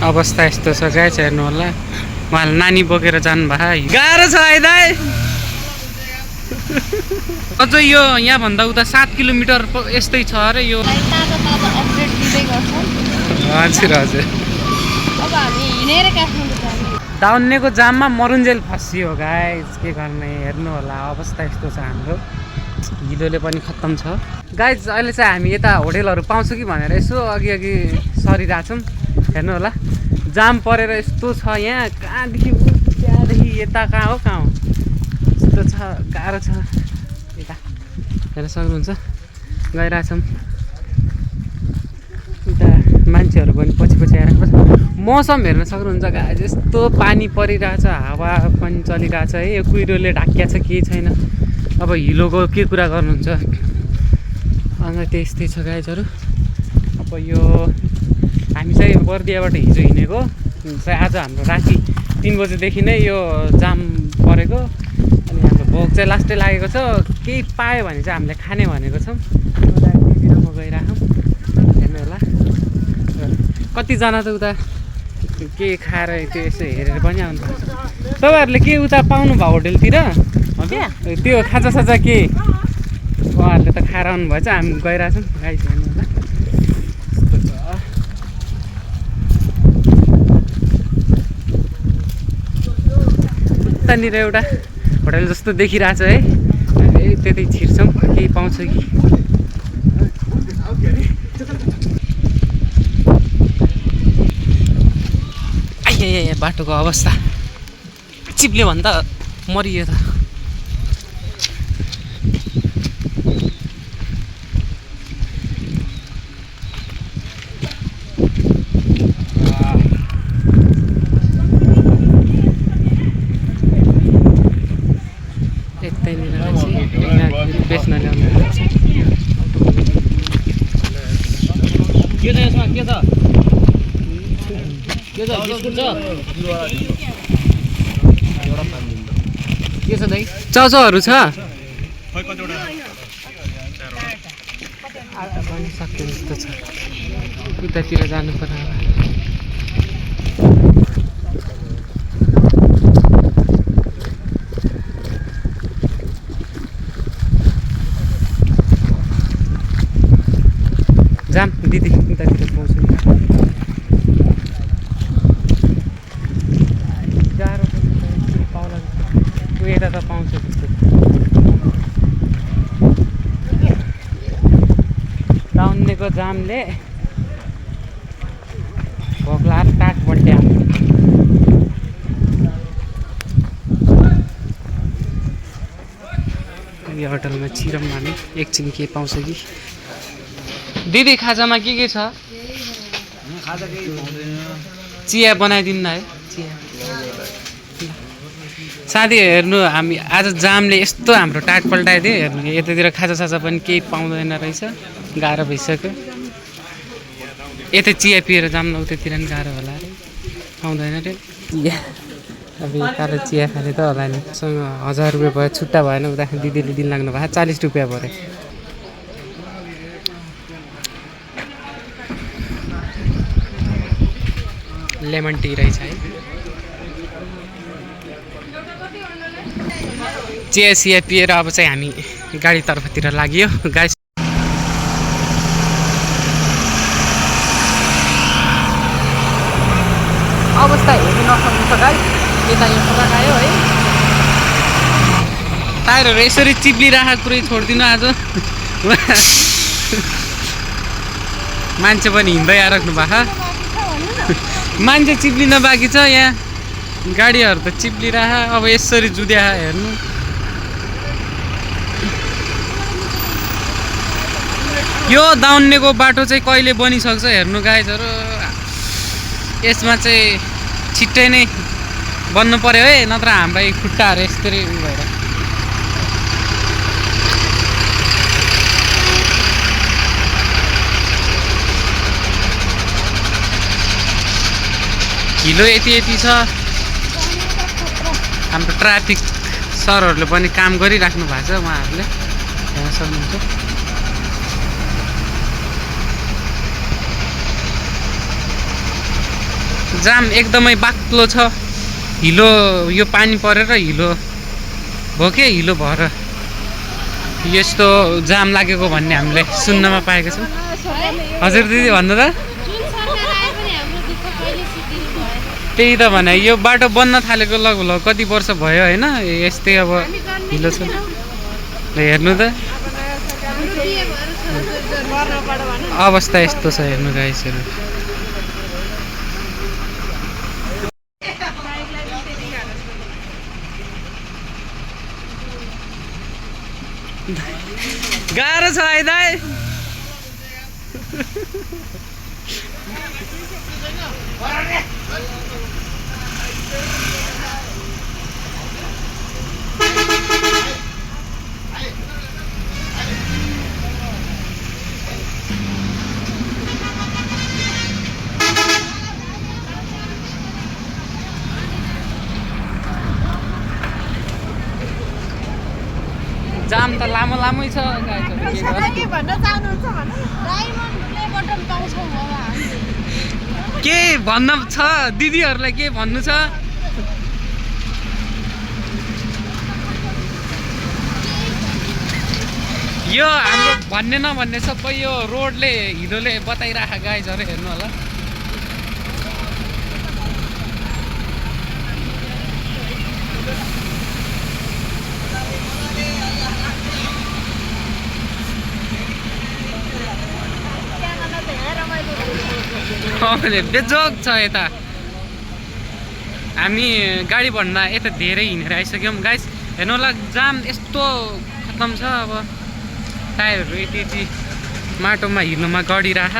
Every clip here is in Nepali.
अवस्था यस्तो छ गाइस, हेर्नु होला। उहाँले नानी बोकेर जानुभयो। गाह्रो छ है दाइ। अझ यो यहाँभन्दा उता 7 किलोमिटर यस्तै छ अरे यो। हजुर हजुर। दाउन्नेको जाममा मरुन्जेल फसियो गाइस, के गर्ने। हेर्नु होला अवस्था यस्तो छ हाम्रो। हिलोले पनि खत्तम छ गाइस। अहिले चाहिँ हामी यता होटेलहरू पाउँछ कि भनेर यसो अघि सरिरहेछौँ। हेर्नु होला जाम परेर यस्तो छ यहाँ। कहाँदेखि त्यहाँदेखि यता कहाँ हो यस्तो छ, गाह्रो छ। यता हेर्न सक्नुहुन्छ, गइरहेछौँ। यता मान्छेहरू पनि पछि आइरहेको छ। मौसम हेर्न सक्नुहुन्छ गाइस, यस्तो पानी परिरहेछ, हावा पनि चलिरहेछ है। यो कुहिरोले ढाकिया छ, केही छैन। अब हिलोको के कुरा गर्नुहुन्छ। अन्त त्यस्तै छ गाइजहरू। अब यो हामी चाहिँ बर्दियाबाट हिजो हिँडेको चाहिँ आज हाम्रो राति 3 बजेदेखि नै यो जाम परेको। अनि हाम्रो भोक चाहिँ लास्टै लागेको छ। केही पायो भने चाहिँ हामीले खाने भनेको छौँ। म गइरहेको हेर्नु होला। कतिजना त उता के खाएर त्यो यसो हेरेर पनि आउनुपर्छ। तपाईँहरूले के उता पाउनुभयो होटेलतिर त्यो खाजासाजा के? उहाँहरूले त खाएर आउनुभएछ, हामी गइरहेछौँ गाइस। हेर्नु होला उतानिर एउटा होटेल जस्तो देखिरहेछ है। हामी त्यतै छिर्छौँ, केही पाउँछ कि। आइए बाटोको अवस्था चिप्ल्यो भने त मरियो त। बेच्न ल्याउनु के छ यसमा? के छ बिस्कुट छ? के छ दाइ? चाउचाउहरू छ? पनि सक्यो जस्तो छ। उतातिर जानु पर्यो। जाम दिदी उतातिर पाउँछ नि। गाह्रो पाउला यता त पाउँछ जस्तो। दाउन्नेको जामले भोक लागेर टाक बढ्या। यो होटलमा छिरौँ हामी, एकछिन के पाउँछ कि। दिदी खाजामा के छ? चिया बनाइदिनु न है। चिया साथी हेर्नु, हामी आज जामले यस्तो हाम्रो टाट पल्टाइदियो। हेर्नु यतातिर खाजासाजा पनि केही पाउँदैन रहेछ, गाह्रो भइसक्यो। यता चिया पिएर जाम न, उतातिर पनि गाह्रो होला अरे, पाउँदैन अरे चिया। अब यता चिया खाने त होला नि। सँग 1000 रुपियाँ भयो, छुट्टा भएन। उताखेरि दिदीले दिन लाग्नु भएको 40 रुपियाँ पऱ्यो। लेमन टी रहेछ है। चिया सिया पिएर अब चाहिँ हामी गाडीतर्फतिर लाग्यो गाइस। अवस्था हेर्नु नसक्नु छ गाइस। यता यो पकायो है। टायरहरू यसरी चिप्लिरहेको कुरै छोडिदिनु आज। मान्छे पनि हिँड्दै आइराख्नु भएको। मान्छे चिप्लिन बाँकी छ यहाँ। गाडीहरू त चिप्लिरह। अब यसरी जुद्या हेर्नु। यो दाउन्नेको बाटो चाहिँ कहिले बनिसक्छ हेर्नु गाइजहरू। यसमा चाहिँ छिट्टै नै बन्नु पर्यो है, नत्र हामीलाई खुट्टाहरू यसरी भएर। हिलो यति छ। हाम्रो ट्राफिक सरहरूले पनि काम गरिराख्नु भएको छ। उहाँहरूले हेर्न सक्नुहुन्छ। जाम एकदमै बाक्लो छ। हिलो यो पानी परेर हिलो भयो के, हिलो भएर यस्तो जाम लागेको भन्ने हामीले सुन्नमा पाएका छौँ। हजुर दिदी भन्नु त। त्यही त भने, यो बाटो बन्न थालेको लगभग कति वर्ष भयो होइन, यस्तै अब हिलो छ। हेर्नु त अवस्था यस्तो छ, हेर्नु गाइसहरू। गाह्रो छ है दाइ। जाम त लामो लामै छ। के भन्न छ दिदीहरूलाई, के भन्नु छ? यो हाम्रो भन्ने नभन्ने सबै यो रोडले हिलोले बताइराख गाइजहरू, हेर्नु होला। बेजोग छ यता। हामी गाडी भन्दा यता धेरै हिँडेर आइसक्यौँ गाइस। हेर्नु होला जाम यस्तो खतम छ। अब टायरहरू यति यति माटोमा हिलोमा गडिराख।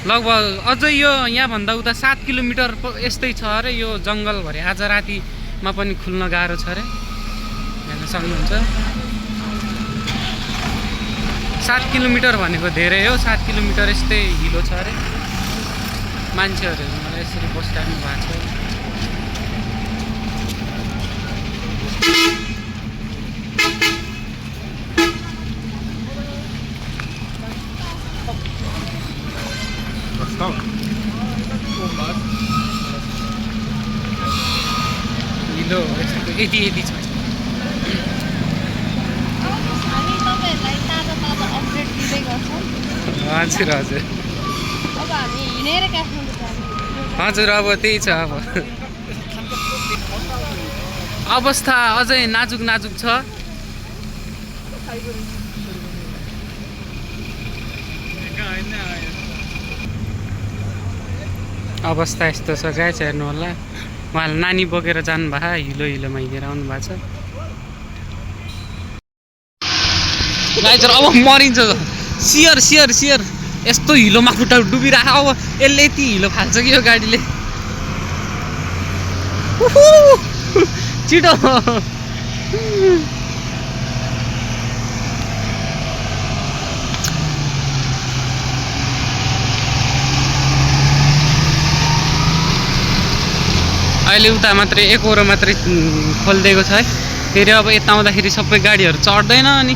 लगभग अझै यो यहाँभन्दा उता 7 किलोमिटर यस्तै छ अरे यो जङ्गलभरि। आज रातिमा पनि खुल्न गाह्रो छ अरे, हेर्न सक्नुहुन्छ। 7 किलोमिटर भनेको धेरै हो। 7 किलोमिटर यस्तै हिलो छ अरे। मान्छेहरू मलाई यसरी बसिराख्नु भएको छ। हिलो यति यति छ। हजुर हजुर हजुर, अब त्यही छ। अब अवस्था अझै नाजुक नाजुक छ। अवस्था यस्तो छ गाइस, हेर्नु होला। उहाँले नानी बोकेर जानुभएको, हिलो हिलोमा हिँडेर आउनु भएको छ गाइस। अब मरिन्छ। सियर सियर सियर यस्तो हिलोमा खुट्टा डुबिराख। अब यसले यति हिलो फाल्छ कि यो गाडीले। छिटो अहिले उता मात्रै 1 ओरो मात्रै खोलिदिएको छ है। फेरि अब यता आउँदाखेरि सबै गाडीहरू चढ्दैन अनि